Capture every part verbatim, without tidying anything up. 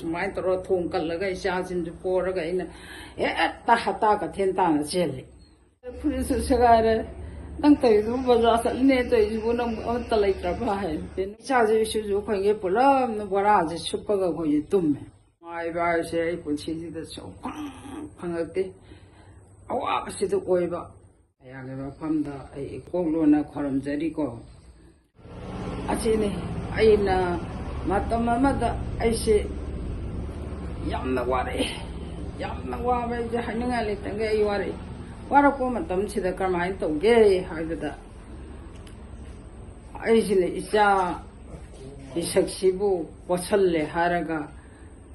ꯁꯨꯃꯥꯏꯅ ꯇꯧꯔꯒ ꯊꯣꯡ ꯀꯜꯂꯒ ꯏꯆꯥꯁꯤꯡꯁꯨ ꯄꯣꯔꯒ ꯑꯩꯅ ꯍꯦꯛꯇ ꯍꯇꯥ ꯀꯊꯦꯟ ꯇꯥꯅ ꯆꯦꯜꯂꯤ꯫ ꯐꯨꯔꯤꯠꯁꯨ ꯁꯦꯒꯥꯏꯔꯦ꯫ "ꯅꯪ ꯇꯧꯔꯤꯗꯨꯕꯨ ꯕꯖꯥꯔ ꯆꯠꯂꯤꯅꯦ ꯇꯧꯔꯤꯁꯤꯕꯨ, ꯅꯪ ꯑꯃꯠꯇ ꯂꯩꯇ꯭ꯔꯕ?" ꯍꯥꯏ꯫ ꯏꯆꯥꯁꯦ ꯏꯁꯨꯁꯨ ꯑꯩꯈꯣꯏꯒꯤ ꯄꯨꯂꯞꯅ ꯕꯣꯔꯥꯁꯦ ꯁꯨꯞꯄꯒ ꯑꯩꯈꯣꯏꯁꯦ ꯇꯨꯝꯃꯦ꯫ ꯅꯨꯡꯉꯥꯏꯕ ꯍꯥꯏꯁꯦ ꯑꯩ ꯄꯨꯟꯁꯤꯁꯤꯗ ꯁꯨꯡꯐꯪ ꯐꯪꯉꯛꯇꯦ꯫ ꯑꯋꯥꯕꯁꯤꯗ ꯑꯣꯏꯕ꯫ ꯃꯌꯥꯝꯒꯤ ꯃꯐꯝꯗ ꯑꯩ ꯏꯀꯣꯛ ꯂꯣꯟꯅ ꯈꯣꯏꯔꯝꯖꯔꯤꯀꯣ꯫ ꯑꯁꯤꯅꯤ ꯑꯩꯅ ꯃꯇꯝ ꯑꯃꯗ ꯑꯩꯁꯦ ꯌꯥꯝꯅ ꯋꯥꯔꯛꯑꯦ꯫ ꯌꯥꯝꯅ ꯋꯥꯕ ꯍꯥꯏꯁꯦ ꯍꯥꯏꯅꯤꯡꯉꯥꯏ ꯂꯩꯇꯉꯩ ꯑꯩ ꯋꯥꯔꯛꯑꯦ꯫ ꯋꯥꯔꯛꯄ ꯃꯇꯝꯁꯤꯗ ꯀꯔꯝꯍꯥꯏꯅ ꯇꯧꯒꯦ ꯍꯥꯏꯕꯗ, ꯑꯩꯁꯤꯅ ꯏꯆꯥ ꯄꯤꯁꯛꯁꯤꯕꯨ ꯄꯣꯠꯁꯜꯂꯦ ꯍꯥꯏꯔꯒ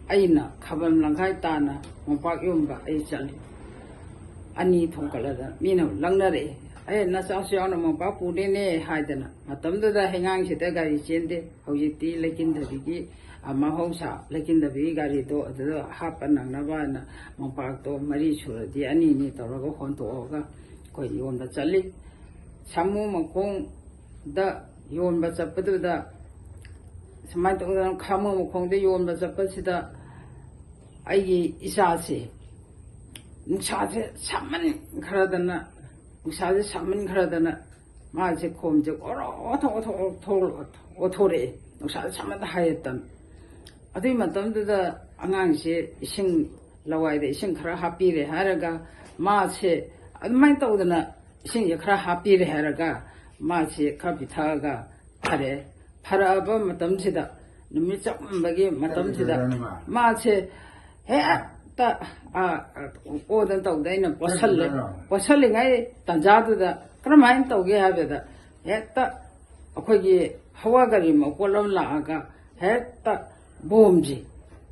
ꯑꯩꯅ ꯈꯕꯝ ꯂꯪꯈꯥꯏ ꯇꯥꯅ ꯃꯣꯝꯄꯥꯛ ꯌꯣꯟꯕ ꯑꯩ ꯆꯠꯂꯤ꯫ ꯑꯅꯤ ꯊꯣꯡꯀꯠꯂꯗꯅ ꯃꯤꯅ ꯂꯪꯅꯔꯛꯑꯦ꯫ "ꯑꯦ, ꯅꯆꯥꯁꯨ ꯌꯥꯎꯅ ꯃꯣꯝꯄꯥꯛ ꯄꯨꯔꯦꯅꯦ" ꯍꯥꯏꯗꯅ꯫ ꯃꯇꯝꯗꯨꯗ ꯍꯩꯉꯥꯡꯁꯤꯗ ꯒꯥꯔꯤ ꯆꯦꯟꯗꯦ꯫ ꯍꯧꯖꯤꯛꯇꯤ ꯂꯩꯀꯤꯟꯗꯕꯤꯒꯤ, ꯑ, ꯃꯍꯧꯁꯥ ꯂꯩꯀꯤꯟꯗꯕꯤꯒꯤ ꯒꯥꯔꯤꯗꯣ ꯑꯗꯨꯗ ꯍꯥꯞꯄ ꯅꯪꯅꯕ ꯍꯥꯏꯅ ꯃꯣꯝꯄꯥꯛꯇꯣ ꯃꯔꯤ ꯁꯨꯔꯗꯤ ꯑꯅꯤ ꯑꯅꯤ ꯇꯧꯔꯒ ꯍꯣꯟꯇꯣꯛꯑꯒ ꯑꯩꯈꯣꯏ ꯌꯣꯟꯕ ꯆꯠꯂꯤ꯫ ꯁꯥꯃꯨ ꯃꯈꯣꯡꯗ ꯌꯣꯟꯕ ꯆꯠꯄꯗꯨꯗ, ꯁꯨꯃꯥꯏꯅ ꯇꯧꯗꯅ ꯁꯥꯃꯨ ꯃꯈꯣꯡꯗ ꯌꯣꯟꯕ ꯆꯠꯄꯁꯤꯗ ꯑꯩꯒꯤ ꯏꯆꯥꯁꯦ ꯅꯨꯡꯁꯥꯁꯦ ꯁꯥꯃꯟꯈ꯭ꯔꯗꯅ, ꯅꯨꯡꯁꯥꯁꯦ ꯁꯥꯃꯟꯈ꯭ꯔꯗꯅ ꯃꯥꯁꯦ ꯈꯣꯝꯁꯦ ꯑꯣꯔꯣ ꯑꯣꯊꯣ ꯑꯣꯊꯣ ꯑꯣꯊꯣ-, ꯑꯣꯊꯣꯔꯛꯑꯦ, ꯅꯨꯡꯁꯥꯁꯦ ꯁꯥꯃꯟꯗ ꯍꯥꯏꯌꯦꯠꯇꯅ꯫ ꯑꯗꯨꯒꯤ ꯃꯇꯝꯗꯨꯗ ꯑꯉꯥꯡꯁꯦ ꯏꯁꯤꯡ, ꯂꯋꯥꯏꯗ ꯏꯁꯤꯡ ꯈꯔ ꯍꯥꯞꯄꯤꯔꯦ ꯍꯥꯏꯔꯒ ꯃꯥꯁꯦ ꯑꯗꯨꯃꯥꯏꯅ ꯇꯧꯗꯅ ꯏꯁꯤꯡꯁꯦ ꯈꯔ ꯍꯥꯞꯄꯤꯔꯦ ꯍꯥꯏꯔꯒ ꯃꯥꯁꯦ ꯈꯔ ꯄꯤꯊꯛꯑꯒ ꯐꯔꯦ꯫ ꯐꯔꯛꯑꯕ ꯃꯇꯝꯁꯤꯗ, ꯅꯨꯃꯤꯠ ꯆꯞ ꯃꯥꯟꯅꯕꯒꯤ ꯃꯇꯝꯁꯤꯗ ꯃꯥꯁꯦ ꯍꯦꯛꯇ, ꯑ, ꯑꯣꯗꯅ ꯇꯧꯗ ꯑꯩꯅ ꯄꯣꯠꯁꯜꯂꯦ꯫ ꯄꯣꯠꯁꯜꯂꯤꯉꯩ ꯇꯥꯟꯖꯥꯗꯨꯗ ꯀꯔꯝꯍꯥꯏꯅ ꯇꯧꯒꯦ ꯍꯥꯏꯕꯗ, ꯍꯦꯛꯇ ꯑꯩꯈꯣꯏꯒꯤ ꯍꯋꯥ ꯒꯥꯔꯤ ꯃꯄꯣꯠ ꯑꯃ ꯂꯥꯛꯑꯒ ꯍꯦꯛꯇ ꯕꯣꯝꯁꯤ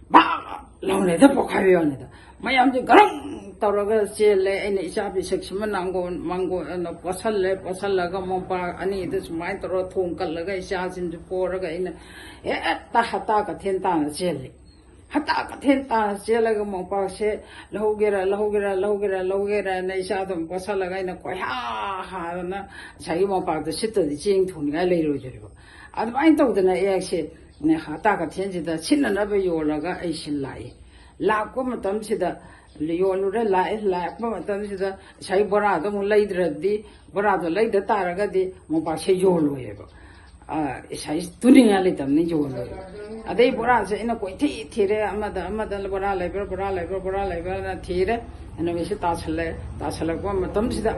ꯕꯥꯛ ꯂꯥꯎꯅ ꯍꯦꯛꯇ ꯄꯣꯛꯈꯥꯏꯕ ꯋꯥꯅꯤꯗ꯫ ꯃꯌꯥꯝꯁꯦ ꯒꯔꯪ ꯇꯧꯔꯒ ꯆꯦꯜꯂꯦ꯫ ꯑꯩꯅ ꯏꯆꯥ ꯄꯤꯁꯛꯁꯤꯃ ꯅꯥꯡꯒꯣꯟ ꯃꯥꯡꯒꯣꯟ ꯑꯅ ꯄꯣꯠꯁꯜꯂꯦ꯫ ꯄꯣꯠꯁꯜꯂꯒ ꯃꯣꯝꯄꯥꯛ ꯑꯅꯤꯗꯨ ꯁꯨꯃꯥꯏꯅ ꯇꯧꯔꯒ ꯊꯣꯡ ꯀꯜꯂꯒ ꯏꯆꯥꯁꯤꯡꯁꯨ ꯄꯣꯔꯒ ꯑꯩꯅ ꯍꯦꯛꯇ ꯍꯇꯥ ꯀꯊꯦꯟ ꯇꯥꯅ ꯆꯦꯜꯂꯦ꯫ ꯍꯇꯥ ꯀꯊꯦꯟ ꯇꯥꯅ ꯆꯦꯜꯂꯒ ꯃꯣꯝꯄꯥꯛꯁꯦ ꯂꯧꯍꯧꯒꯦꯔꯥ, ꯂꯧꯍꯧꯒꯦꯔꯥ, ꯂꯧꯍꯧꯒꯦꯔꯥ, ꯂꯧꯍꯧꯒꯦꯔꯥꯅ ꯏꯆꯥꯗꯣ ꯑꯃꯨꯛ ꯄꯣꯠꯁꯜꯂꯒ ꯑꯩꯅ ꯀꯣꯏꯍꯥ ꯍꯥꯗꯅ ꯉꯁꯥꯏꯒꯤ ꯃꯣꯝꯄꯥꯛꯇꯣ ꯁꯤꯠꯇꯗꯤ ꯆꯦꯡ ꯊꯣꯡꯅꯤꯡꯉꯥꯏ ꯂꯩꯔꯣꯏꯗꯣꯔꯤꯕ꯫ ꯑꯗꯨꯃꯥꯏꯅ ꯇꯧꯗꯅ ꯑꯩꯍꯥꯛꯁꯦ ꯍꯇꯥ ꯀꯩꯊꯦꯜꯁꯤꯗ ꯁꯤꯠꯅꯅꯕ ꯌꯣꯜꯂꯒ ꯑꯩꯁꯤ ꯂꯥꯛꯏ꯫ ꯂꯥꯛꯄ ꯃꯇꯝꯁꯤꯗ ꯌꯣꯜꯂꯨꯔꯦ, ꯂꯥꯛꯑꯦ꯫ ꯂꯥꯛꯄ ꯃꯇꯝꯁꯤꯗ ꯉꯁꯥꯏ ꯕꯣꯔꯥꯗꯣ ꯑꯃꯨꯛ ꯂꯩꯗ꯭ꯔꯗꯤ, ꯕꯣꯔꯥꯗꯣ ꯂꯩꯗ ꯇꯥꯔꯒꯗꯤ ꯃꯣꯝꯄꯥꯛꯁꯦ ꯌꯣꯜꯂꯣꯏꯌꯦꯕ꯫ ꯉꯁꯥꯏ ꯇꯨꯅꯤꯡꯉꯥꯏ ꯂꯩꯇꯕꯅꯤ, ꯌꯣꯜꯂꯣꯏꯌꯦꯕ꯫ ꯑꯗꯩ ꯕꯣꯔꯥꯁꯦ ꯑꯩꯅ ꯀꯣꯏꯊꯤ ꯊꯤꯔꯦ, ꯑꯃꯗ ꯑꯃꯗ ꯕꯣꯔꯥ ꯂꯩꯕ꯭ꯔꯥ, ꯕꯣꯔꯥ ꯂꯩꯕ꯭ꯔꯥ, ꯕꯣꯔꯥ ꯂꯩꯕ꯭ꯔꯥꯅ ꯊꯤꯔꯦ꯫ ꯅꯨꯃꯤꯠꯁꯦ ꯇꯥꯁꯜꯂꯛꯑꯦ꯫ ꯇꯥꯁꯜꯂꯛꯄ ꯃꯇꯝꯁꯤꯗ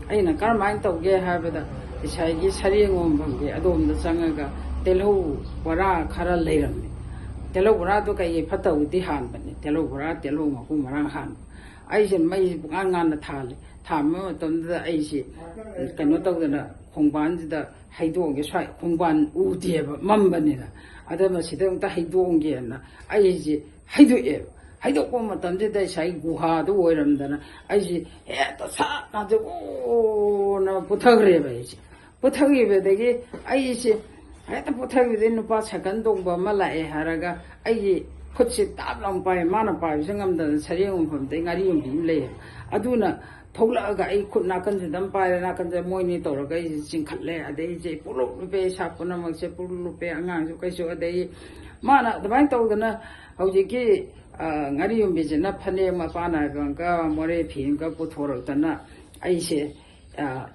ꯑꯩꯅ ꯀꯔꯝꯍꯥꯏꯅ ꯇꯧꯒꯦ ꯍꯥꯏꯕꯗ, ꯉꯁꯥꯏꯒꯤ ꯁꯔꯦꯡ ꯌꯣꯟꯐꯝꯒꯤ ꯑꯗꯣꯝꯗ ꯆꯪꯉꯒ ꯇꯤꯜꯍꯧ ꯕꯣꯔꯥ ꯈꯔ ꯂꯩꯔꯝꯃꯤ꯫ ꯇꯤꯜꯍꯧ ꯕꯣꯔꯥꯗꯣ ꯀꯩꯀꯩ ꯐꯠꯇꯕꯗꯤ ꯍꯥꯟꯕꯅꯤ, ꯇꯤꯜꯍꯧ ꯕꯣꯔꯥ, ꯇꯤꯜꯍꯧ ꯃꯀꯨ ꯃꯔꯥꯡ ꯍꯥꯟꯕ꯫ ꯑꯩꯁꯦ ꯃꯩꯁꯦ ꯄꯨꯡꯉꯥꯟ ꯉꯥꯟꯅ ꯊꯥꯜꯂꯦ꯫ ꯊꯥꯟꯕ ꯃꯇꯝꯗꯨꯗ ꯑꯩꯁꯦ ꯀꯩꯅꯣ ꯇꯧꯗꯅ ꯈꯣꯡꯕꯥꯟꯁꯤꯗ ꯍꯩꯗꯣꯛꯑꯒꯦ꯫ ꯁ꯭ꯋꯥꯏ ꯈꯣꯡꯕꯥꯟ ꯎꯗꯦꯕ, ꯃꯝꯕꯅꯤꯅ꯫ ꯑꯗ ꯃꯁꯤꯗ ꯑꯃꯨꯛꯇ ꯍꯩꯗꯣꯛꯑꯝꯒꯦꯅ ꯑꯩꯁꯦ ꯍꯩꯗꯣꯛꯑꯦꯕ꯫ ꯍꯩꯗꯣꯛꯄ ꯃꯇꯝꯁꯤꯗ ꯉꯁꯥꯏ ꯒꯨꯍꯥꯗꯨ ꯑꯣꯏꯔꯝꯗꯅ ꯑꯩꯁꯦ ꯍꯦꯛꯇ ꯁꯠ ꯉꯥꯛꯇ ꯑꯣꯅ ꯄꯨꯊꯈ꯭ꯔꯦꯕ꯫ ꯑꯩꯁꯦ ꯄꯨꯊꯈꯤꯕꯗꯒꯤ ꯑꯩꯁꯦ ꯍꯦꯛꯇ ꯄꯨꯊꯈꯤꯕꯗꯒꯤ ꯅꯨꯄꯥ ꯁꯥꯏꯀꯜ ꯇꯣꯡꯕ ꯑꯃ ꯂꯥꯛꯑꯦ ꯍꯥꯏꯔꯒ ꯑꯩꯒꯤ ꯈꯨꯠꯁꯤ ꯇꯥꯞ ꯂꯥꯎꯅ ꯄꯥꯏ꯫ ꯃꯥꯅ ꯄꯥꯏꯕꯁꯦ ꯉꯝꯗꯅ ꯁꯔꯦꯡ ꯌꯣꯟꯐꯝꯗꯒꯤ ꯉꯥꯔꯤ ꯌꯣꯟꯕꯤ ꯑꯃ ꯂꯩꯌꯦꯕ꯫ ꯑꯗꯨꯅ ꯊꯣꯛꯂꯛꯑꯒ ꯑꯩ ꯈꯨꯠ ꯅꯥꯀꯟꯁꯤꯗ ꯑꯃ ꯄꯥꯏꯔꯦ, ꯅꯥꯀꯟꯁꯤꯗ ꯃꯣꯏꯅꯤ ꯇꯧꯔꯒ ꯑꯩꯁꯦ ꯆꯤꯡꯈꯠꯂꯦ꯫ ꯑꯗꯩ ꯑꯩꯁꯦ ꯄꯨꯡꯂꯨꯞ ꯂꯨꯞꯄꯦ, ꯏꯁꯥ ꯄꯨꯝꯅꯃꯛꯁꯦ ꯄꯨꯡꯂꯨꯞ ꯂꯨꯞꯄꯦ, ꯑꯉꯥꯡꯁꯨ ꯀꯩꯁꯨ꯫ ꯑꯗꯩ ꯃꯥꯅ ꯑꯗꯨꯃꯥꯏꯅ ꯇꯧꯗꯅ ꯍꯧꯖꯤꯛꯀꯤ, ꯑ, ꯉꯥꯔꯤ ꯌꯣꯟꯕꯤꯁꯤꯅ ꯐꯅꯦꯛ ꯃꯄꯥꯟ ꯅꯥꯏꯕ ꯑꯃꯒ ꯃꯣꯔꯦ ꯐꯤ ꯑꯃꯒ ꯄꯨꯊꯣꯔꯛꯇꯅ ꯑꯩꯁꯦ, ꯑ,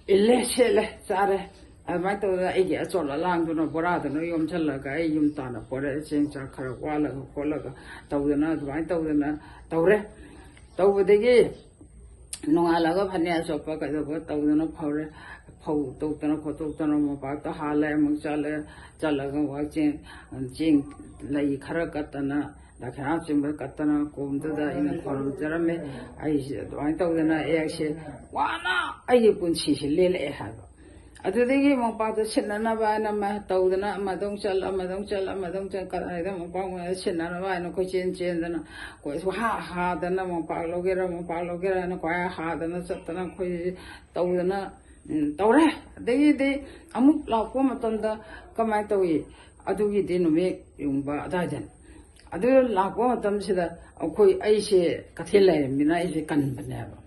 ꯏꯜꯂꯦ, ꯁꯦꯠꯂꯦ, ꯆꯥꯔꯦ꯫ ꯑꯗꯨꯃꯥꯏꯅ ꯇꯧꯗꯅ ꯑꯩꯒꯤ ꯑꯆꯣꯠ ꯑꯂꯥꯡꯗꯨꯅ ꯕꯣꯔꯥꯗꯨꯅ ꯌꯣꯝꯁꯤꯜꯂꯒ ꯑꯩ ꯌꯨꯝ ꯇꯥꯟꯅ ꯄꯣꯔꯛꯑꯦ꯫ ꯆꯦꯡ ꯆꯥꯛ ꯈꯔ ꯋꯥꯜꯂꯒ ꯈꯣꯠꯂꯒ ꯇꯧꯗꯅ ꯑꯗꯨꯃꯥꯏꯅ ꯇꯧꯗꯅ ꯇꯧꯔꯦ꯫ ꯇꯧꯕꯗꯒꯤ ꯅꯣꯡꯉꯥꯜꯂꯒ ꯐꯅꯦꯛ ꯑꯆꯣꯠꯄ ꯀꯩꯗꯧꯕ ꯇꯧꯗꯅ ꯐꯧꯔꯦ꯫ ꯐꯧ ꯇꯧꯗꯅ ꯈꯣꯠꯇꯣꯛꯇꯅ ꯃꯣꯝꯄꯥꯛꯇ ꯍꯥꯜꯂꯦ, ꯑꯃꯨꯛ ꯆꯠꯂꯦ꯫ ꯆꯠꯂꯒ ꯋꯥ ꯆꯦꯡ, ꯆꯦꯡ ꯂꯩ ꯈꯔ ꯀꯠꯇꯅ, ꯗꯈꯤꯅꯥ ꯆꯤꯡꯕ ꯀꯠꯇꯅ ꯀꯣꯝꯗꯨꯗ ꯑꯩꯅ ꯈꯣꯏꯔꯨꯝꯖꯔꯝꯃꯦ꯫ ꯑꯩꯁꯦ ꯑꯗꯨꯃꯥꯏꯅ ꯇꯧꯗꯅ ꯑꯩꯁꯦ ꯋꯥꯅ ꯑꯩꯒꯤ ꯄꯨꯟꯁꯤꯁꯦ ꯂꯦꯜꯂꯛꯑꯦ ꯍꯥꯏꯕ꯫ ꯑꯗꯨꯗꯒꯤ ꯃꯣꯝꯄꯥꯛꯇꯣ ꯁꯤꯠꯅꯅꯕ ꯍꯥꯏꯅ ꯑꯃ ꯇꯧꯗꯅ, ꯑꯃꯗ ꯑꯃꯨꯛ ꯆꯠ, ꯑꯃꯗ ꯑꯃꯨꯛ ꯆꯠ, ꯑꯃꯗ ꯑꯃꯨꯛ ꯆꯠ, ꯀꯗꯥꯏꯗ ꯃꯣꯝꯄꯥꯛ ꯁꯤꯠꯅꯅꯕ ꯍꯥꯏꯅ ꯑꯩꯈꯣꯏ ꯆꯦꯟ ꯆꯦꯟꯗꯅ, ꯑꯩꯈꯣꯏ ꯍꯥ ꯍꯥꯗꯅ, ꯃꯣꯝꯄꯥꯛ ꯂꯧꯒꯦꯔꯥ, ꯃꯣꯝꯄꯥꯛ ꯂꯧꯒꯦꯔꯥ ꯍꯥꯏꯅ ꯀꯣꯏꯍꯥ ꯍꯥꯗꯅ ꯆꯠꯇꯅ ꯑꯩꯈꯣꯏ ꯇꯧꯗꯅ, ꯎꯝ, ꯇꯧꯔꯦ꯫ ꯑꯗꯒꯤꯗꯤ ꯑꯃꯨꯛ ꯂꯥꯛꯄ ꯃꯇꯝꯗ ꯀꯃꯥꯏꯅ ꯇꯧꯏ? ꯑꯗꯨꯒꯤꯗꯤ ꯅꯨꯃꯤꯠ ꯌꯨꯡꯕ ꯑꯗꯨꯋꯥꯏꯗꯅꯤ꯫ ꯑꯗꯨ ꯂꯥꯛꯄ ꯃꯇꯝꯁꯤꯗ ꯑꯩꯈꯣꯏ, ꯑꯩꯁꯦ ꯀꯩꯊꯦꯜ ꯂꯩꯔꯝꯃꯤꯅ ꯑꯩꯁꯦ ꯀꯟꯕꯅꯦꯕ꯫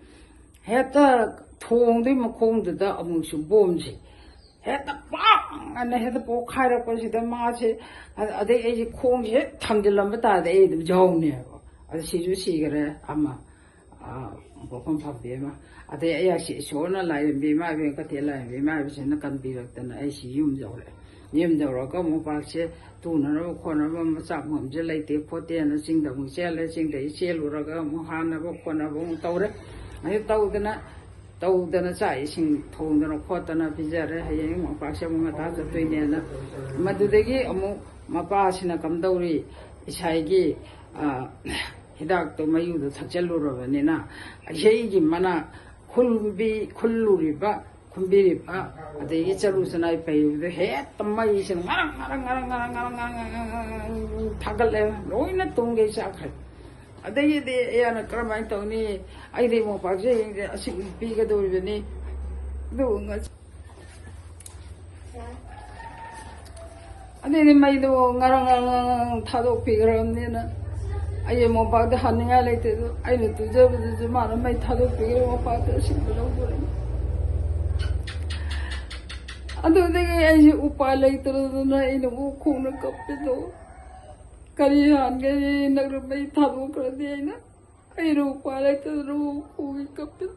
ꯍꯦꯛꯇ ꯊꯣꯡꯗꯨꯒꯤ ꯃꯈꯣꯡꯗꯨꯗ ꯑꯃꯨꯛꯁꯨ ꯕꯣꯝꯁꯦ ꯍꯦꯛꯇ ꯄꯥꯡ ꯑꯅ ꯍꯦꯛꯇ ꯄꯣꯛꯈꯥꯏꯔꯛꯄꯁꯤꯗ ꯃꯥꯁꯦ, ꯑ-, ꯑꯗꯩ ꯑꯩꯁꯦ ꯈꯣꯡꯁꯦ ꯍꯦꯛ ꯊꯥꯡꯖꯤꯜꯂꯝꯕ ꯇꯥꯔꯗꯤ ꯑꯩ ꯑꯗꯨꯝ ꯌꯥꯎꯅꯦꯕ꯫ ꯑꯗ ꯁꯤꯁꯨ ꯁꯤꯈꯔꯦ ꯑꯃ, ꯑ, ꯄꯣꯛꯐꯝ ꯐꯕꯤ ꯑꯃ꯫ ꯑꯗꯩ ꯑꯩ ꯑꯁꯤ ꯏꯁꯣꯔꯅ ꯂꯥꯏꯔꯦꯝꯕꯤ ꯏꯃꯥ ꯏꯕꯦꯟ ꯀꯩꯊꯦꯜ ꯂꯥꯏꯔꯦꯝꯕꯤ ꯏꯃꯥ ꯏꯕꯦꯟꯁꯤꯅ ꯀꯟꯕꯤꯔꯛꯇꯅ ꯑꯩ ꯁꯤ ꯌꯨꯝ ꯌꯧꯔꯦ꯫ ꯌꯨꯝ ꯌꯧꯔꯒ ꯃꯣꯝꯄꯥꯛꯁꯦ ꯇꯨꯅꯅꯕ ꯈꯣꯠꯅꯕ ꯃꯆꯥꯛ ꯃꯌꯥꯝꯁꯦ ꯂꯩꯇꯦ ꯈꯣꯠꯇꯦꯅ ꯆꯤꯡꯗ ꯑꯃꯨꯛ ꯆꯦꯜꯂꯦ꯫ ꯆꯤꯡꯗꯒꯤ ꯆꯦꯜꯂꯨꯔꯒ ꯑꯃꯨꯛ ꯍꯥꯟꯅꯕ ꯈꯣꯠꯅꯕ ꯑꯃꯨꯛ ꯇꯧꯔꯦ꯫ ꯑꯗꯨ ꯇꯧꯗꯅ ꯇꯧꯗꯅ ꯆꯥꯛ ꯏꯁꯤꯡ ꯊꯣꯡꯗꯅ ꯈꯣꯠꯇꯅ ꯄꯤꯖꯔꯦ꯫ ꯍꯌꯦꯡ ꯃꯣꯝꯄꯥꯛꯁꯦ ꯑꯃꯨꯛ ꯉꯟꯇꯥ ꯆꯠꯇꯣꯏꯅꯦꯅ꯫ ꯃꯗꯨꯗꯒꯤ ꯑꯃꯨꯛ ꯃꯄꯥꯁꯤꯅ ꯀꯝꯗꯧꯔꯤ? ꯏꯁꯥꯒꯤ, ꯑ, ꯍꯤꯗꯥꯛꯇꯣ ꯃꯌꯨꯗꯣ ꯊꯛꯆꯜꯂꯨꯔꯕꯅꯤꯅ ꯏꯁꯩꯒꯤ ꯃꯅꯥ ꯈꯨꯜꯕꯤ-, ꯈꯨꯜꯂꯨꯔꯤꯕ, ꯈꯨꯟꯕꯤꯔꯤꯕ, ꯑꯗꯒꯤ ꯆꯔꯨ ꯆꯅꯥꯏ ꯄꯩꯔꯤꯕꯗꯣ ꯍꯦꯛꯇ ꯃꯩꯁꯤꯅ ꯉꯔꯪ ꯉꯔꯪ ꯉꯔꯪ ꯉꯔꯪ ꯉꯔꯪ ꯉꯔꯪ ꯉꯔꯪ ꯉꯔꯪ ꯊꯥꯒꯠꯂꯦ꯫ ꯂꯣꯏꯅ ꯇꯨꯝꯒꯩ ꯆꯥꯈ꯭ꯔꯦ꯫ ꯑꯗꯒꯤꯗꯤ ꯑꯩꯅ ꯀꯔꯝꯍꯥꯏꯅ ꯇꯧꯅꯤ? ꯑꯩꯗꯤ ꯃꯣꯝꯄꯥꯛꯁꯦ ꯍꯌꯦꯡꯁꯦ ꯑꯁꯤ ꯄꯤꯒꯗꯧꯔꯤꯕꯅꯤ꯫ ꯑꯗꯨꯕꯨ ꯉꯁꯤ ꯑꯗꯩꯗꯤ ꯃꯩꯗꯣ ꯉꯔꯪ ꯉꯔꯪ ꯉꯔꯪ ꯊꯥꯗꯣꯛꯄꯤꯈ꯭ꯔꯕꯅꯤꯅ ꯑꯩ ꯃꯣꯝꯄꯥꯛꯇ ꯍꯟꯅꯤꯡꯉꯥꯏ ꯂꯩꯇꯦ꯫ ꯑꯗꯣ ꯑꯩꯅ ꯇꯨꯖꯕꯗꯨꯁꯨ ꯃꯥꯅ ꯃꯩ ꯊꯥꯗꯣꯛꯄꯤꯈ꯭ꯔꯦ, ꯃꯣꯝꯄꯥꯛꯇ ꯑꯁꯤꯕ ꯂꯧꯈ꯭ꯔꯦ꯫ ꯑꯗꯨꯗꯒꯤ ꯑꯩꯁꯦ ꯎꯄꯥꯏ ꯂꯩꯇꯗꯅ ꯑꯩꯅ ꯑꯣꯛ ꯈꯣꯡꯅ ꯀꯞꯄꯤꯗꯣ꯫ ꯀꯔꯤ ꯍꯥꯟꯒꯅꯤ? ꯅꯪꯅ ꯃꯩ ꯊꯥꯗꯣꯛꯈ꯭ꯔꯗꯤ ꯑꯩꯅ, ꯑꯩꯅ ꯎꯄꯥꯏ ꯂꯩꯇꯗꯅ ꯑꯣꯛ ꯈꯣꯡꯒꯩ ꯀꯞꯄꯤꯗꯣ꯫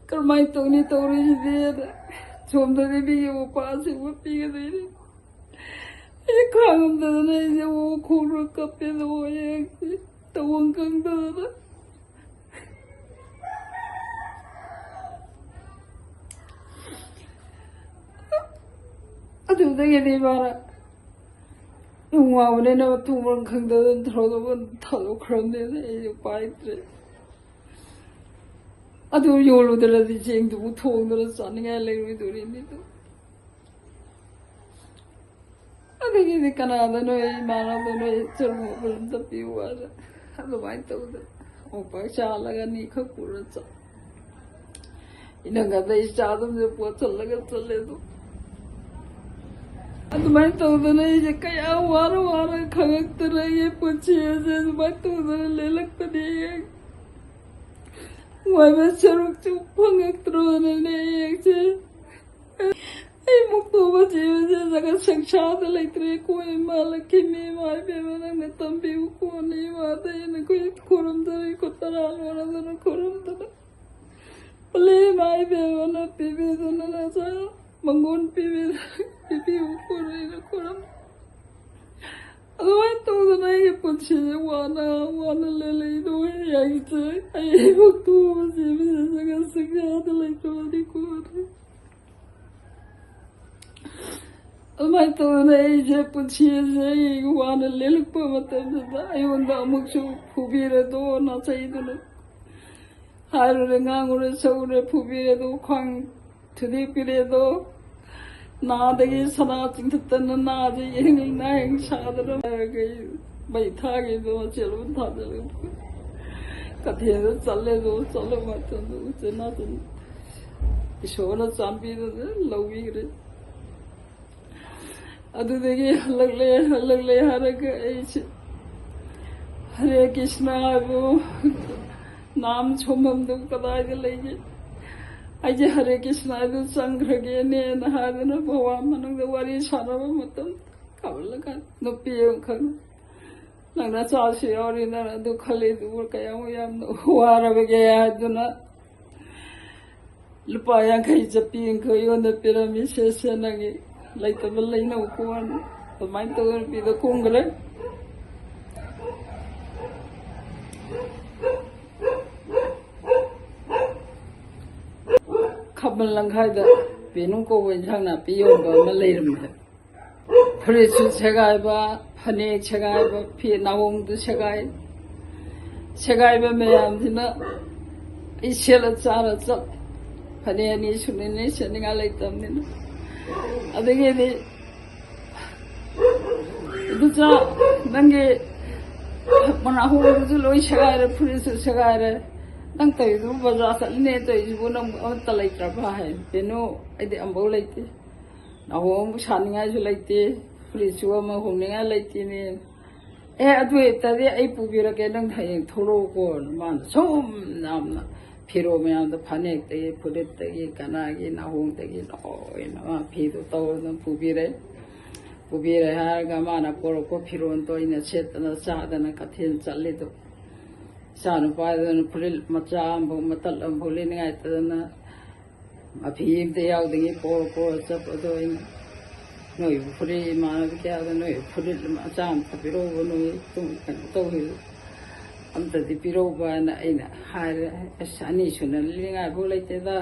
ꯀꯔꯝꯍꯥꯏꯅ ꯇꯧꯅꯤ ꯇꯧꯔꯤꯁꯤꯗꯤ? ꯁꯣꯝꯗꯗꯤ ꯃꯤꯒꯤ ꯃꯄꯥꯁꯤꯡꯕꯨ ꯄꯤꯒꯗꯣꯏꯅꯤ꯫ ꯑꯩ ꯈꯥꯡꯉꯝꯗꯗꯅ ꯑꯩꯁꯦ ꯑꯣ ꯈꯣꯡꯅ ꯀꯞꯄꯦ꯫ ꯑꯗꯣ ꯍꯌꯦꯡꯁꯦ ꯇꯧꯐꯝ ꯈꯪꯗꯗꯅ꯫ ꯑꯗꯨꯗꯒꯤꯗꯤ ꯃꯥꯅ ꯌꯨꯝ ꯋꯥꯕꯅꯤꯅ ꯃꯊꯣꯡ ꯃꯔꯝ ꯈꯪꯗꯗꯅ ꯊꯧꯗꯣꯛ ꯊꯥꯗꯣꯛꯈ꯭ꯔꯕꯅꯤꯅ ꯑꯩ ꯎꯄꯥꯏ ꯂꯩꯇ꯭ꯔꯦ꯫ ꯑꯗꯨ ꯌꯣꯜꯂꯨꯗ꯭ꯔꯗꯤ ꯆꯦꯡꯗꯨꯕꯨ ꯊꯣꯡꯗꯅ ꯆꯥꯅꯤꯡꯉꯥꯏ ꯂꯩꯔꯣꯏꯗꯣꯔꯤꯅꯤꯗꯣ꯫ ꯑꯗꯒꯤꯗꯤ ꯀꯅꯥꯗꯅꯣ ꯑꯩ ꯏꯃꯥꯟꯅꯕꯗꯅꯣ ꯑꯩ ꯆꯔꯨ ꯃꯄꯨꯟ ꯑꯝꯇ ꯄꯤꯌꯨ ꯍꯥꯏꯗ ꯑꯗꯨꯃꯥꯏꯅ ꯇꯧꯗꯅ ꯃꯣꯝꯄꯥꯛ ꯆꯥꯜꯂꯒ ꯑꯅꯤꯈꯛ ꯄꯨꯔ ꯆꯠ-, ꯏꯅꯪꯒꯟꯗ ꯏꯆꯥ ꯑꯗꯨꯝꯁꯨ ꯄꯣꯠꯁꯜꯂꯒ ꯆꯠꯂꯦ꯫ ꯑꯗꯨ ꯑꯗꯨꯃꯥꯏꯅ ꯇꯧꯗꯅ ꯑꯩꯁꯦ ꯀꯌꯥ ꯋꯥꯔ ꯋꯥꯔ ꯈꯪꯉꯛꯇꯅ ꯑꯩꯒꯤ ꯄꯨꯟꯁꯤ ꯑꯁꯦ ꯑꯗꯨꯃꯥꯏꯅ ꯇꯧꯗꯅ ꯂꯦꯜꯂꯛꯄꯅꯦ꯫ ꯅꯨꯡꯉꯥꯏꯕ ꯁꯔꯨꯛꯁꯨ ꯐꯪꯉꯛꯇ꯭ꯔꯕꯅꯤꯅꯦ ꯑꯩꯁꯦ꯫ ꯑꯩ ꯃꯨꯛꯇꯨꯕ ꯖꯤꯕꯁꯦ ꯖꯒꯠ ꯁꯪꯁꯥꯔꯗ ꯂꯩꯇ꯭ꯔꯦ꯫ ꯀꯣ ꯏꯃꯥ ꯂꯛꯈꯤꯃꯤ, ꯏꯃꯥ ꯏꯕꯦꯝꯃ, ꯅꯪꯅ ꯇꯝꯕꯤꯌꯨ꯫ ꯀꯣꯟꯅ ꯏꯃꯥꯗ ꯑꯩꯅ ꯑꯩꯈꯣꯏ ꯈꯨꯔꯨꯝꯖꯔꯤ, ꯈꯨꯠ ꯇꯔꯥ ꯂꯣꯟꯗꯅ ꯈꯨꯔꯨꯝꯗꯅ, ꯄꯂꯦ ꯏꯃꯥ ꯏꯕꯦꯝꯃꯅ ꯄꯤꯕꯤꯗꯨꯅ ꯅꯆꯥ ꯃꯪꯒꯣꯟ ꯄꯤꯕꯤ-, ꯄꯤꯕꯤꯌꯨ꯫ ꯀꯣꯟꯅ ꯑꯩꯅ ꯈꯨꯔꯨꯝ ꯑꯗꯨꯃꯥꯏꯅ ꯇꯧꯗꯅ ꯑꯩꯒꯤ ꯄꯨꯟꯁꯤꯁꯦ ꯋꯥꯅ ꯋꯥꯅ ꯂꯦꯜꯂꯛꯏꯗꯣ꯫ ꯍꯌꯦꯡꯁꯦ ꯑꯩ ꯃꯨꯛꯇꯨꯕ ꯖꯤꯕꯁꯦ ꯖꯒꯠ ꯁꯪꯁꯥꯔꯗ ꯂꯩꯇ꯭ꯔꯕꯗꯤ ꯀꯣꯟꯅ ꯑꯗꯨꯃꯥꯏꯅ ꯇꯧꯗꯅ ꯑꯩꯁꯦ ꯄꯨꯟꯁꯤꯁꯦ ꯑꯩ ꯋꯥꯅ ꯂꯦꯜꯂꯛꯄ ꯃꯇꯝꯗꯨꯗ ꯑꯩꯉꯣꯟꯗ ꯑꯃꯨꯛꯁꯨ ꯐꯨꯕꯤꯔꯦꯗꯣ, ꯅꯥꯆꯩꯗꯨꯅ ꯍꯥꯏꯔꯨꯔꯦ, ꯉꯥꯡꯉꯨꯔꯦ, ꯁꯧꯔꯦ, ꯐꯨꯕꯤꯔꯦꯗꯣ, ꯈ꯭ꯋꯥꯡ ꯊꯨꯗꯦꯛꯄꯤꯔꯦꯗꯣ, ꯅꯥꯗꯒꯤ ꯁꯅꯥ ꯆꯤꯡꯊꯠꯇꯅ ꯅꯥꯁꯦ ꯌꯦꯡ ꯅꯥꯌꯦꯡ ꯁꯥꯗꯅ ꯃꯩ ꯊꯥꯈꯤꯗꯣ, ꯆꯦꯂꯣꯝ ꯊꯥꯗꯅ ꯀꯩꯊꯦꯜꯗ ꯆꯠꯂꯦꯗꯣ, ꯆꯠꯂ ꯃꯇꯝꯗ ꯎꯆꯤꯟ ꯅꯥꯆꯤꯟ ꯏꯁꯣꯔꯅ ꯆꯥꯟꯕꯤꯗꯨꯅ ꯂꯧꯕꯤꯈ꯭ꯔꯦ꯫ ꯑꯗꯨꯗꯒꯤ ꯍꯜꯂꯛꯂꯦ, ꯍꯜꯂꯛꯂꯦ ꯍꯥꯏꯔꯒ ꯑꯩꯁꯦ ꯍꯔꯦ ꯀ꯭ꯔꯤꯁꯅ ꯍꯥꯏꯕꯨ ꯅꯥꯝ ꯁꯣꯝꯐꯝꯗꯨ ꯀꯗꯥꯏꯗ ꯂꯩꯒꯦ? ꯑꯩꯁꯦ ꯍꯔꯦ ꯀ꯭ꯔꯤꯁꯅ ꯍꯥꯏꯗꯨ ꯆꯪꯈ꯭ꯔꯒꯦꯅꯦꯅ ꯍꯥꯏꯗꯅ ꯚꯒꯋꯥꯟ ꯃꯅꯨꯡꯗ ꯋꯥꯔꯤ ꯁꯥꯟꯅꯕ ꯃꯇꯝ ꯀꯥꯎꯍꯜꯂꯀꯥꯟꯗ ꯅꯨꯄꯤ ꯑꯃꯈꯛꯅ, "ꯅꯪ ꯅꯆꯥꯁꯨ ꯌꯥꯎꯔꯤ, ꯅꯪ ꯑꯗꯨ ꯈꯜꯂꯤꯗꯨꯕꯨ ꯀꯌꯥꯃꯨꯛ ꯌꯥꯝꯅ ꯋꯥꯔꯕꯒꯦ?" ꯍꯥꯏꯗꯨꯅ ꯂꯨꯄꯥ ꯌꯥꯡꯈꯩ, ꯆꯠꯄꯤ ꯌꯥꯡꯈꯩ ꯑꯩꯉꯣꯟꯗ ꯄꯤꯔꯝꯃꯤ꯫ "ꯁꯦ, ꯁꯦ, ꯅꯪꯒꯤ ꯂꯩꯇꯕ ꯂꯩꯅꯧ ꯀꯣꯟ"꯫ ꯑꯗꯨꯃꯥꯏꯅ ꯇꯧꯗꯅ ꯅꯨꯄꯤꯗꯣ ꯀꯨꯝꯈ꯭ꯔꯦ꯫ ꯈꯥꯕꯜ ꯂꯝꯈꯥꯏꯗ ꯕꯦꯅꯨ ꯀꯧꯕ ꯏꯟꯁꯥꯡ ꯅꯥꯄꯤ ꯌꯣꯟꯕ ꯑꯃ ꯂꯩꯔꯝꯃꯦ꯫ ꯐꯨꯔꯤꯠꯁꯨ ꯁꯦꯒꯥꯏꯕ, ꯐꯅꯦꯛ ꯁꯦꯒꯥꯏꯕ, ꯐꯤ ꯅꯥꯎꯍꯣꯡꯗꯨ ꯁꯦꯒꯥꯏ꯫ ꯁꯦꯒꯥꯏꯕ ꯃꯌꯥꯝꯁꯤꯅ ꯑꯩ ꯁꯦꯠꯂ ꯆꯥꯔ ꯆꯠ꯫ ꯐꯅꯦꯛ ꯑꯅꯤ ꯁꯨꯅꯤꯅ ꯁꯦꯠꯅꯤꯡꯉꯥꯏ ꯂꯩꯇꯕꯅꯤꯅ꯫ ꯑꯗꯒꯤꯗꯤ, "ꯏꯗꯨꯆꯥ, ꯅꯪꯒꯤ ꯅꯥꯎꯍꯣꯡꯗꯨꯁꯨ ꯂꯣꯏ ꯁꯦꯒꯥꯏꯔꯦ, ꯐꯨꯔꯤꯠꯁꯨ ꯁꯦꯒꯥꯏꯔꯦ꯫ ꯅꯪ ꯇꯧꯔꯤꯗꯨꯕꯨ ꯕꯖꯥꯔ ꯆꯠꯂꯤꯅꯦ ꯇꯧꯔꯤꯁꯤꯕꯨ, ꯅꯪ ꯑꯃꯠꯇ ꯂꯩꯇ꯭ꯔꯕ?" ꯍꯥꯏ꯫ "ꯕꯦꯅꯨ, ꯑꯩꯗꯤ ꯑꯃꯐꯥꯎ ꯂꯩꯇꯦ꯫ ꯅꯥꯎꯍꯣꯡ ꯁꯥꯅꯤꯡꯉꯥꯏꯁꯨ ꯂꯩꯇꯦ, ꯐꯨꯔꯤꯠꯁꯨ ꯑꯃ ꯍꯣꯡꯅꯤꯡꯉꯥꯏ ꯂꯩꯇꯦꯅꯦ꯫ ꯑꯦ, ꯑꯗꯨ ꯑꯣꯏꯇꯥꯔꯗꯤ ꯑꯩ ꯄꯨꯕꯤꯔꯒꯦ, ꯅꯪ ꯍꯌꯦꯡ ꯊꯣꯛꯂꯛꯎꯀꯣ"꯫ ꯃꯥꯅ ꯁꯨꯝ ꯌꯥꯝꯅ ꯐꯤꯔꯣꯜ ꯃꯌꯥꯝꯗꯣ, ꯐꯅꯦꯛꯇꯒꯤ, ꯐꯨꯔꯤꯠꯇꯒꯤ, ꯀꯅꯥꯒꯤ, ꯅꯥꯍꯣꯡꯗꯒꯤ, ꯂꯣꯏꯅ ꯃꯥ ꯐꯤꯗꯣ ꯇꯧꯔꯒ ꯑꯗꯨꯝ ꯄꯨꯕꯤꯔꯦ꯫ ꯄꯨꯕꯤꯔꯦ ꯍꯥꯏꯔꯒ ꯃꯥꯅ ꯄꯣꯔꯛꯄ ꯐꯤꯔꯣꯜꯗꯣ ꯑꯩꯅ ꯁꯦꯠꯇꯅ ꯆꯥꯗꯅ ꯀꯩꯊꯦꯜ ꯆꯠꯂꯤꯗꯣ꯫ ꯏꯆꯥ ꯅꯨꯄꯥꯗꯨꯅ ꯐꯨꯔꯤꯠ ꯃꯆꯥ ꯑꯃꯐꯥꯎ, ꯃꯇꯠ ꯑꯃꯐꯥꯎ ꯂꯩꯅꯤꯡꯉꯥꯏꯇꯗꯅ ꯃꯐꯤ ꯑꯝꯇ ꯌꯥꯎꯗꯉꯩ ꯄꯣꯔ ꯄꯣꯔ ꯆꯠꯄꯗꯣ ꯑꯩꯅ, "ꯅꯣꯏ ꯐꯨꯔꯤꯠ, ꯏꯃꯥꯟꯅꯕꯤ ꯀꯌꯥꯗ ꯅꯣꯏ ꯐꯨꯔꯤꯠ ꯃꯆꯥ ꯑꯝꯇ ꯄꯤꯔꯛꯎꯕ, ꯅꯣꯏ ꯇꯨꯡ ꯀꯩꯅꯣ ꯇꯧꯈꯤꯕ ꯑꯝꯇꯗꯤ ꯄꯤꯔꯛꯎꯕ" ꯍꯥꯏꯅ ꯑꯩꯅ ꯍꯥꯏꯔꯦ꯫ "ꯑꯁ, ꯑꯅꯤ ꯁꯨꯅ ꯂꯤꯅꯤꯡꯉꯥꯏꯐꯥꯎ ꯂꯩꯇꯦꯗ,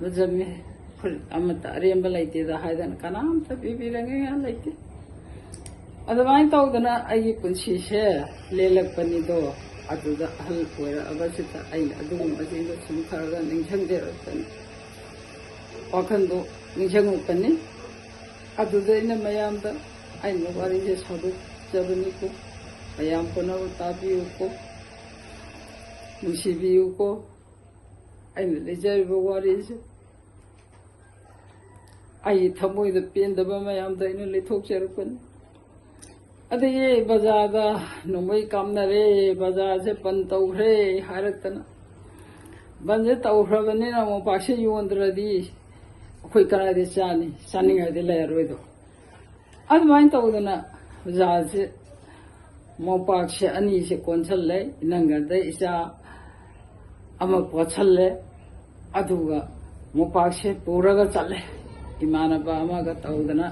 ꯂꯨꯖꯝꯃꯤ, ꯐꯨꯔꯤꯠ ꯑꯃꯠꯇ ꯑꯔꯦꯝꯕ ꯂꯩꯇꯦꯗ" ꯍꯥꯏꯗꯅ ꯀꯅꯥꯝꯇ ꯄꯤꯕꯤꯔꯛꯅꯤꯡꯉꯥꯏ ꯂꯩꯇꯦ꯫ ꯑꯗꯨꯃꯥꯏꯅ ꯇꯧꯗꯅ ꯑꯩꯒꯤ ꯄꯨꯟꯁꯤꯁꯦ ꯂꯦꯜꯂꯛꯄꯅꯤꯗꯣ꯫ ꯑꯗꯨꯗ ꯑꯍꯜ ꯑꯣꯏꯔꯛꯑꯕꯁꯤꯗ ꯑꯩꯅ ꯑꯗꯨꯒꯨꯝꯕꯁꯤꯡꯗꯣ ꯁꯨꯝ ꯈꯔ ꯈꯔ ꯅꯤꯡꯁꯤꯡꯖꯔꯛꯄꯅꯤ, ꯋꯥꯈꯜꯗꯣ ꯅꯤꯡꯁꯤꯡꯉꯛꯄꯅꯤ꯫ ꯑꯗꯨꯗ ꯑꯩꯅ ꯃꯌꯥꯝꯗ ꯑꯩꯅ ꯋꯥꯔꯤꯁꯦ ꯁꯧꯗꯣꯛꯆꯕꯅꯤꯀꯣ꯫ ꯃꯌꯥꯝ ꯄꯨꯝꯅꯃꯛ ꯇꯥꯕꯤꯌꯨꯀꯣ, ꯅꯨꯡꯁꯤꯕꯤꯌꯨꯀꯣ꯫ ꯑꯩꯅ ꯂꯤꯖꯔꯤꯕ ꯋꯥꯔꯤꯁꯦ ꯑꯩꯒꯤ ꯊꯃꯣꯏꯗ ꯄꯦꯟꯗꯕ ꯃꯌꯥꯝꯗ ꯑꯩꯅ ꯂꯤꯊꯣꯛꯆꯔꯛꯄꯅꯤ꯫ ꯑꯗꯒꯤ ꯕꯖꯥꯔꯗ ꯅꯣꯡꯃꯩ ꯀꯥꯞꯅꯔꯦ, ꯕꯖꯥꯔꯁꯦ ꯕꯟ ꯇꯧꯈ꯭ꯔꯦ ꯍꯥꯏꯔꯛꯇꯅ, ꯕꯟꯁꯦ ꯇꯧꯈ꯭ꯔꯕꯅꯤꯅ ꯃꯣꯝꯄꯥꯛꯁꯦ ꯌꯣꯟꯗ꯭ꯔꯗꯤ ꯑꯩꯈꯣꯏ ꯀꯗꯥꯏꯗ ꯆꯥꯅꯤ? ꯆꯥꯅꯤꯡꯉꯥꯏꯗꯤ ꯂꯩꯔꯔꯣꯏꯗꯣ꯫ ꯑꯗꯨꯃꯥꯏꯅ ꯇꯧꯗꯅ ꯕꯖꯥꯔꯁꯦ ꯃꯣꯝꯄꯥꯛꯁꯦ ꯑꯅꯤꯁꯦ ꯀꯣꯟꯁꯜꯂꯦ꯫ ꯏꯅꯪꯒꯗ ꯏꯆꯥ ꯑꯃ ꯄꯣꯠꯁꯜꯂꯦ꯫ ꯑꯗꯨꯒ ꯃꯣꯝꯄꯥꯛꯁꯦ ꯄꯨꯔꯒ ꯆꯠꯂꯦ꯫ ꯏꯃꯥꯟꯅꯕ ꯑꯃꯒ ꯇꯧꯗꯅ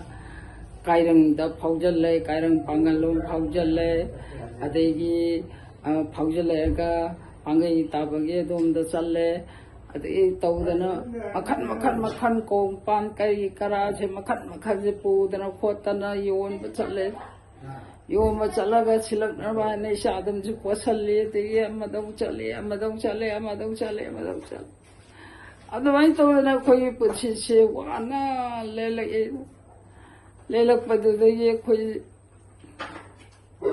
ꯀꯥꯏꯔꯪꯗ ꯐꯥꯎꯖꯜꯂꯦ, ꯀꯥꯏꯔꯪ ꯄꯥꯡꯒꯜꯂꯣꯝ ꯐꯥꯎꯖꯜꯂꯦ꯫ ꯑꯗꯒꯤ, ꯑ, ꯐꯥꯎꯖꯜꯂꯛꯑꯒ ꯄꯥꯡꯒꯩ ꯇꯥꯕꯒꯤ ꯑꯗꯣꯝꯗ ꯆꯠꯂꯦ꯫ ꯑꯗꯒꯤ ꯇꯧꯗꯅ ꯃꯈꯟ ꯃꯈꯟ ꯃꯈꯟ ꯀꯣꯡꯄꯥꯟ ꯀꯔꯤ ꯀꯔꯥꯁꯦ ꯃꯈꯟ ꯃꯈꯟꯁꯦ ꯄꯨꯗꯅ ꯈꯣꯠꯇꯅ ꯌꯣꯟꯕ ꯆꯠꯂꯦ꯫ ꯌꯣꯟꯕ ꯆꯠꯂꯒ ꯁꯤꯜꯂꯛꯅꯕ ꯍꯥꯏꯅ ꯏꯆꯥ ꯑꯗꯨꯝꯁꯨ ꯄꯣꯠꯁꯜꯂꯤ, ꯑꯗꯒꯤ ꯑꯃꯗꯧ ꯆꯠꯂꯤ, ꯑꯃꯗꯧ ꯆꯠꯂꯤ, ꯑꯃꯗꯧ ꯆꯠꯂꯤ, ꯑꯃꯗꯧ ꯆꯠꯂꯤ꯫ ꯑꯗꯨꯃꯥꯏꯅ ꯇꯧꯗꯅ ꯑꯩꯈꯣꯏꯒꯤ ꯄꯨꯟꯁꯤꯁꯦ ꯋꯥꯅ ꯂꯦꯜꯂꯛꯑꯦ꯫ ꯂꯦꯜꯂꯛꯄꯗꯨꯗꯒꯤ ꯑꯩꯈꯣꯏ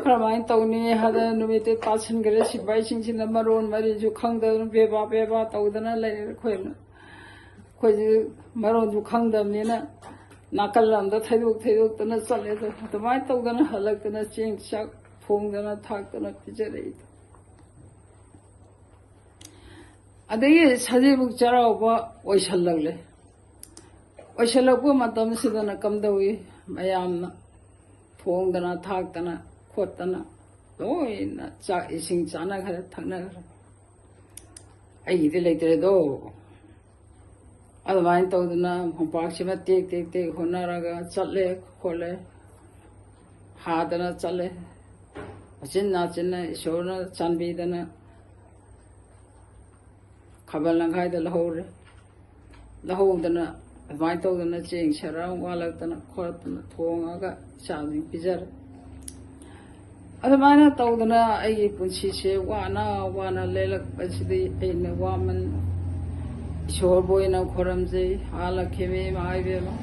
ꯀꯔꯝꯍꯥꯏꯅ ꯇꯧꯅꯤ ꯍꯥꯏꯗꯅ ꯅꯨꯃꯤꯠꯇꯨ ꯇꯥꯁꯤꯟꯈ꯭ꯔꯦ꯫ ꯁꯤꯐꯥꯏꯁꯤꯡꯁꯤꯅ ꯃꯔꯣꯟ ꯃꯔꯤꯁꯨ ꯈꯪꯗꯗꯅ ꯕꯦꯕꯥ ꯕꯦꯕꯥ ꯇꯧꯗꯅ ꯂꯩꯔꯦ꯫ ꯑꯩꯈꯣꯏꯅ, ꯑꯩꯈꯣꯏꯁꯨ ꯃꯔꯣꯟꯁꯨ ꯈꯪꯗꯕꯅꯤꯅ ꯅꯥꯀꯜ ꯑꯃꯗ ꯊꯩꯗꯣꯛ ꯊꯩꯗꯣꯛꯇꯅ ꯆꯠꯂꯦ꯫ ꯑꯗꯣ ꯑꯗꯨꯃꯥꯏꯅ ꯇꯧꯗꯅ ꯍꯜꯂꯛꯇꯅ ꯆꯦꯡ ꯆꯥꯛ ꯊꯣꯡꯗꯅ ꯊꯥꯛꯇꯅ ꯄꯤꯖꯔꯛꯏꯗꯣ꯫ ꯑꯗꯒꯤ ꯁꯖꯤꯕꯨ ꯆꯩꯔꯥꯎꯕ ꯑꯣꯏꯁꯜꯂꯛꯂꯦ꯫ ꯑꯣꯏꯁꯜꯂꯛꯄ ꯃꯇꯝꯁꯤꯗꯅ ꯀꯝꯗꯧꯏ? ꯃꯌꯥꯝꯅ ꯊꯣꯡꯗꯅ ꯊꯥꯛꯇꯅ ꯈꯣꯠꯇꯅ ꯂꯣꯏꯅ ꯆꯥꯛ ꯏꯁꯤꯡ ꯆꯥꯅꯈ꯭ꯔꯦ, ꯊꯛꯅꯈ꯭ꯔꯦ꯫ ꯑꯩꯒꯤꯗꯤ ꯂꯩꯇ꯭ꯔꯦꯗꯣ꯫ ꯑꯗꯨꯃꯥꯏꯅ ꯇꯧꯗꯅ ꯃꯣꯝꯄꯥꯛꯁꯤꯃ ꯇꯦꯛ ꯇꯦꯛ ꯇꯦꯛ ꯍꯣꯠꯅꯔꯒ ꯆꯠꯂꯦ ꯈꯣꯠꯂꯦ, ꯍꯥꯗꯅ ꯆꯠꯂꯦ꯫ ꯎꯆꯤꯟ ꯅꯥꯆꯤꯟꯅ ꯏꯁꯣꯔꯅ ꯆꯥꯟꯕꯤꯗꯅ ꯈꯥꯕꯜ ꯂꯪꯈꯥꯏꯗ ꯂꯧꯍꯧꯔꯦ꯫ ꯂꯧꯍꯧꯗꯅ ꯑꯗꯨꯃꯥꯏꯅ ꯇꯧꯗꯅ ꯆꯦꯡ ꯁꯔ ꯋꯥꯠꯂꯛꯇꯅ ꯈꯣꯠꯇꯅ ꯊꯣꯡꯉꯒ ꯏꯆꯥꯁꯤꯡ ꯄꯤꯖꯔꯦ꯫ ꯑꯗꯨꯃꯥꯏꯅ ꯇꯧꯗꯅ ꯑꯩꯒꯤ ꯄꯨꯟꯁꯤꯁꯦ ꯋꯥꯅ ꯋꯥꯅ ꯂꯦꯜꯂꯛꯄꯁꯤꯗꯤ ꯑꯩꯅ ꯋꯥꯃꯟ ꯏꯁꯣꯔꯕꯨ ꯑꯣꯏꯅ ꯈꯣꯏꯔꯝꯖꯩ꯫ ꯍꯥ ꯂꯛꯈꯤꯃꯤ ꯏꯃꯥ ꯏꯕꯦꯝꯃ,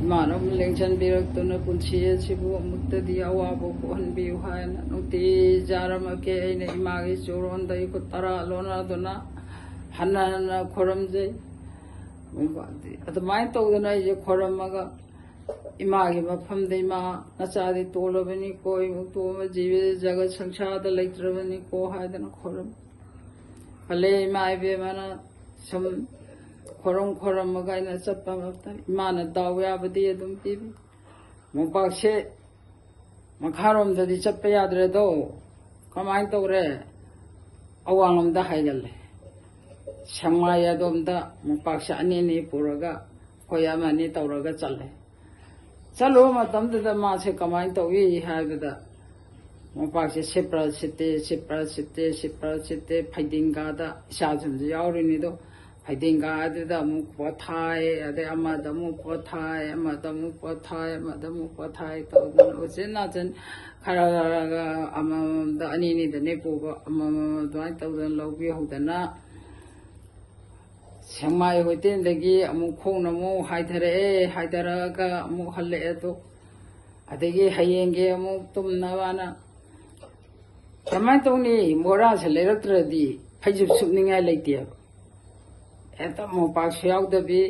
ꯏꯃꯥꯅ ꯑꯃꯨꯛ ꯂꯦꯡꯁꯟꯕꯤꯔꯛꯇꯨꯅ ꯄꯨꯟꯁꯤ ꯑꯁꯤꯕꯨ ꯑꯃꯨꯛꯇꯗꯤ ꯑꯋꯥꯕ ꯀꯣꯛꯍꯟꯕꯤꯌꯨ ꯍꯥꯏꯅ ꯅꯨꯡꯇꯤ ꯖꯥꯔꯝꯃꯛꯀꯦ꯫ ꯑꯩꯅ ꯏꯃꯥꯒꯤ ꯆꯨꯔꯣꯟꯗ ꯑꯩꯈꯨꯠ ꯇꯔꯥ ꯂꯣꯟꯅꯗꯨꯅ ꯍꯟꯅ ꯍꯟꯅ ꯈꯣꯏꯔꯝꯖꯩ꯫ ꯑꯗꯨꯃꯥꯏꯅ ꯇꯧꯗꯅ ꯑꯩꯁꯦ ꯈꯣꯏꯔꯝꯃꯒ ꯏꯃꯥꯒꯤ ꯃꯐꯝꯗ, "ꯏꯃꯥ, ꯅꯆꯥꯗꯤ ꯇꯣꯜꯂꯕꯅꯤꯀꯣ, ꯏꯃꯨꯡ ꯇꯣꯝꯕ ꯖꯤꯕ ꯖꯒꯠ ꯁꯪꯁꯥꯔꯗ ꯂꯩꯇ꯭ꯔꯕꯅꯤꯀꯣ" ꯍꯥꯏꯗꯅ ꯈꯣꯏꯔꯝ ꯈꯜꯂꯦ꯫ ꯏꯃꯥ ꯏꯕꯦꯝꯃꯅ ꯁꯨꯝ ꯈꯣꯏꯔꯝ ꯈꯣꯏꯔꯝꯃꯒ ꯑꯩꯅ ꯆꯠꯄ ꯃꯇꯝ, ꯏꯃꯥꯅ ꯗꯥꯎ ꯌꯥꯕꯗꯤ ꯑꯗꯨꯝ ꯄꯤꯕꯤ꯫ ꯃꯣꯝꯄꯥꯛꯁꯦ ꯃꯈꯥꯔꯣꯝꯗꯗꯤ ꯆꯠꯄ ꯌꯥꯗ꯭ꯔꯦꯗꯣ꯫ ꯀꯃꯥꯏꯅ ꯇꯧꯔꯦ? ꯑꯋꯥꯡꯂꯣꯝꯗ ꯍꯥꯏꯒꯠꯂꯦ꯫ ꯁꯦꯛꯃꯥꯏ ꯑꯗꯣꯝꯗ ꯃꯣꯝꯄꯥꯛꯁꯦ ꯑꯅꯤ ꯑꯅꯤ ꯄꯨꯔꯒ ꯑꯩꯈꯣꯏ ꯑꯃ ꯑꯅꯤ ꯇꯧꯔꯒ ꯆꯠꯂꯦ꯫ ꯆꯠꯂꯨꯕ ꯃꯇꯝꯗꯨꯗ ꯃꯥꯁꯦ ꯀꯃꯥꯏꯅ ꯇꯧꯏ ꯍꯥꯏꯕꯗ, ꯃꯣꯝꯄꯥꯛꯁꯦ ꯁꯤꯠꯄ꯭ꯔꯥ ꯁꯤꯠꯇꯦ, ꯁꯤꯠꯄ꯭ꯔꯥ ꯁꯤꯠꯇꯦ, ꯁꯤꯠꯄ꯭ꯔꯥ ꯁꯤꯠꯇꯦ, ꯐꯩꯗꯤꯡꯒꯥꯗ ꯏꯆꯥꯁꯤꯡꯁꯨ ꯌꯥꯎꯔꯤꯅꯤꯗꯣ, ꯐꯩꯗꯤꯡꯒꯥ ꯑꯗꯨꯗ ꯑꯃꯨꯛ ꯄꯣꯊꯥꯏ, ꯑꯗꯩ ꯑꯃꯗ ꯑꯃꯨꯛ ꯄꯣꯊꯥꯏ, ꯑꯃꯗ ꯑꯃꯨꯛ ꯄꯣꯊꯥꯏ, ꯑꯃꯗ ꯑꯃꯨꯛ ꯄꯣꯊꯥꯏ ꯇꯧꯗꯅ ꯎꯆꯤꯟ ꯅꯥꯆꯤꯟ ꯈꯔ ꯈꯔꯒ ꯑꯃꯃꯝꯗ ꯑꯅꯤ ꯑꯅꯤꯗꯅꯦ ꯄꯨꯕ, ꯑꯃꯃꯝ ꯑꯗꯨꯃꯥꯏꯅ ꯇꯧꯗꯅ ꯂꯧꯕꯤꯍꯧꯗꯅ ꯁꯦꯛꯃꯥꯏ ꯍꯣꯇꯦꯜꯗꯒꯤ ꯑꯃꯨꯛ ꯈꯣꯡꯅ ꯑꯃꯨꯛ ꯍꯥꯏꯊꯔꯛꯑꯦ꯫ ꯍꯥꯏꯊꯔꯛꯑꯒ ꯑꯃꯨꯛ ꯍꯜꯂꯛꯑꯦ꯫ ꯑꯗꯣ ꯑꯗꯒꯤ ꯍꯌꯦꯡꯒꯤ ꯑꯃꯨꯛ ꯇꯨꯝꯅꯕꯅ ꯀꯃꯥꯏꯅ ꯇꯧꯅꯤ? ꯃꯣꯔꯥꯁꯦ ꯂꯩꯔꯛꯇ꯭ꯔꯗꯤ ꯐꯩꯖꯨꯞ ꯁꯨꯞꯅꯤꯡꯉꯥꯏ ꯂꯩꯇꯦꯕ꯫ ꯍꯦꯛꯇ ꯃꯣꯝꯄꯥꯛꯁꯨ ꯌꯥꯎꯗꯕꯤ,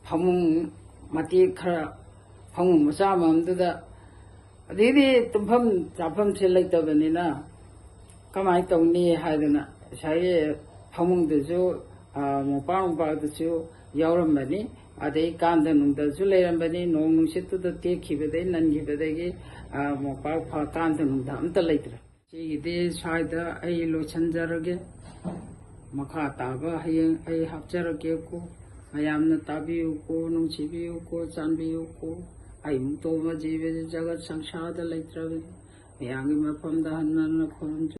ꯐꯃꯨꯡ ꯃꯇꯦꯛ ꯈꯔ, ꯐꯃꯨꯡ ꯃꯆꯥ ꯑꯃꯃꯝꯗꯨꯗ, ꯑꯗꯩꯗꯤ ꯇꯨꯝꯐꯝ ꯆꯥꯐꯝꯁꯦ ꯂꯩꯇꯕꯅꯤꯅ ꯀꯃꯥꯏꯅ ꯇꯧꯅꯤ ꯍꯥꯏꯗꯅ ꯉꯁꯥꯏꯒꯤ ꯐꯃꯨꯡꯗꯁꯨ, ꯑ, ꯃꯣꯝꯄꯥꯛ ꯅꯨꯡꯄꯥꯛꯇꯁꯨ ꯌꯥꯎꯔꯝꯕꯅꯤ꯫ ꯑꯗꯩ ꯀꯥꯟꯗ ꯅꯨꯡꯗꯁꯨ ꯂꯩꯔꯝꯕꯅꯤ꯫ ꯅꯣꯡ ꯅꯨꯡꯁꯤꯠꯇꯨꯗ ꯇꯦꯛꯈꯤꯕꯗꯩ, ꯅꯟꯈꯤꯕꯗꯒꯤ, ꯑ, ꯃꯣꯝꯄꯥꯛ ꯐ-, ꯀꯥꯟꯗ ꯅꯨꯡꯗ ꯑꯝꯇ ꯂꯩꯇ꯭ꯔꯦ꯫ ꯁꯤꯒꯤꯗꯤ ꯁ꯭ꯋꯥꯏꯗ ꯑꯩ ꯂꯣꯏꯁꯤꯟꯖꯔꯒꯦ꯫ ꯃꯈꯥ ꯇꯥꯕ ꯍꯌꯦꯡ ꯑꯩ ꯍꯥꯞꯆꯔꯛꯀꯦꯀꯣ꯫ ꯃꯌꯥꯝꯅ ꯇꯥꯕꯤꯌꯨꯀꯣ, ꯅꯨꯡꯁꯤꯕꯤꯌꯨꯀꯣ, ꯆꯥꯟꯕꯤꯌꯨꯀꯣ꯫ ꯑꯩꯃꯨꯛ ꯇꯧꯕ ꯖꯤꯕꯁꯤ ꯖꯒꯠ ꯁꯪꯁꯥꯔꯗ ꯂꯩꯇ꯭ꯔꯕꯅꯤ꯫ ꯃꯌꯥꯝꯒꯤ ꯃꯐꯝꯗ ꯍꯟꯅ ꯍꯟꯅ ꯈꯨꯔꯨꯝꯖꯔꯤ꯫